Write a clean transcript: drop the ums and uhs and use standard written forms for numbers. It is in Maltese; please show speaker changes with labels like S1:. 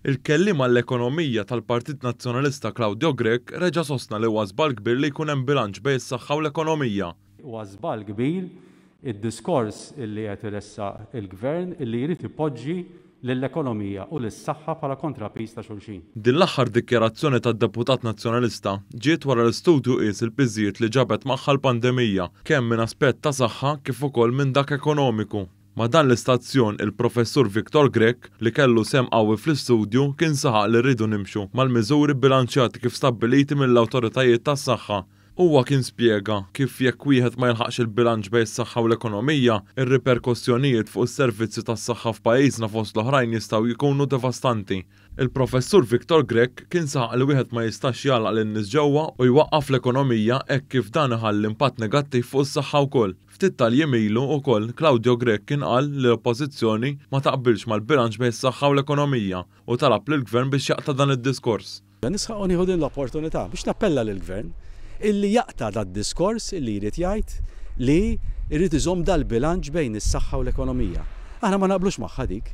S1: Il-kelliem għall-ekonomija tal-Partit Nazzjonalista Claudio Grech reġa' sostna li huwa żball kbir li jkun hemm bilanċ bejn is-saħħa u l-ekonomija.
S2: Huwa żball kbir id-diskors illi qed iressaq il-Gvern illi jrid ipoġġi lill-ekonomija u lis-saħħa bħala kontrapiż ta' xulxin.
S1: Din l-aħħar dikjarazzjoni tad-deputat Nazzjonalista ġiet wara li studju qies il-piżijiet li ġabet magħha l-pandemija kemm minn aspett ta' saħħa kif ukoll minn dak ekonomiku. Ma' dan l-istazzjon, il-Professur Victor Grech, li kellu sehem qawwi fl-istudju, kien saħaq li rridu nimxu mal-miżuri bbilanċjati kif stabbiliti mill-awtoritajiet tas-saħħa. Huwa kien spjega kif jekk wieħed ma jilħaqx il-bilanċ bejn is-saħħa u l-ekonomija, ir-riperkussjonijiet fuq is-servizzi tas-saħħa f'pajjiżna fost l-oħrajn jistgħu jkunu devastanti. Il-Professur Victor Grech kien saħaq li wieħed ma jistax jagħlaq lin-nies ġewwa u jwaqqaf l-ekonomija hekk kif dan iħalli impatt negattiv fuq is-saħħa wkoll. Ftit tal-jiem ilu ukoll Claudio Grech kien qal li l-Oppożizzjoni ma taqbilx mal-bilanċ bejn is-saħħa u l-ekonomija u talab lill-Gvern biex jaqta' dan id-diskors.
S2: Nisħaq u nieħu din l-opportunità biex nappella lill-Gvern illi jaqta' dad-diskors illi jrid jgħid li jrid iżomm dal-bilanċ bejn is-saħħa u l-ekonomija. Aħna ma naqblux magħha dik.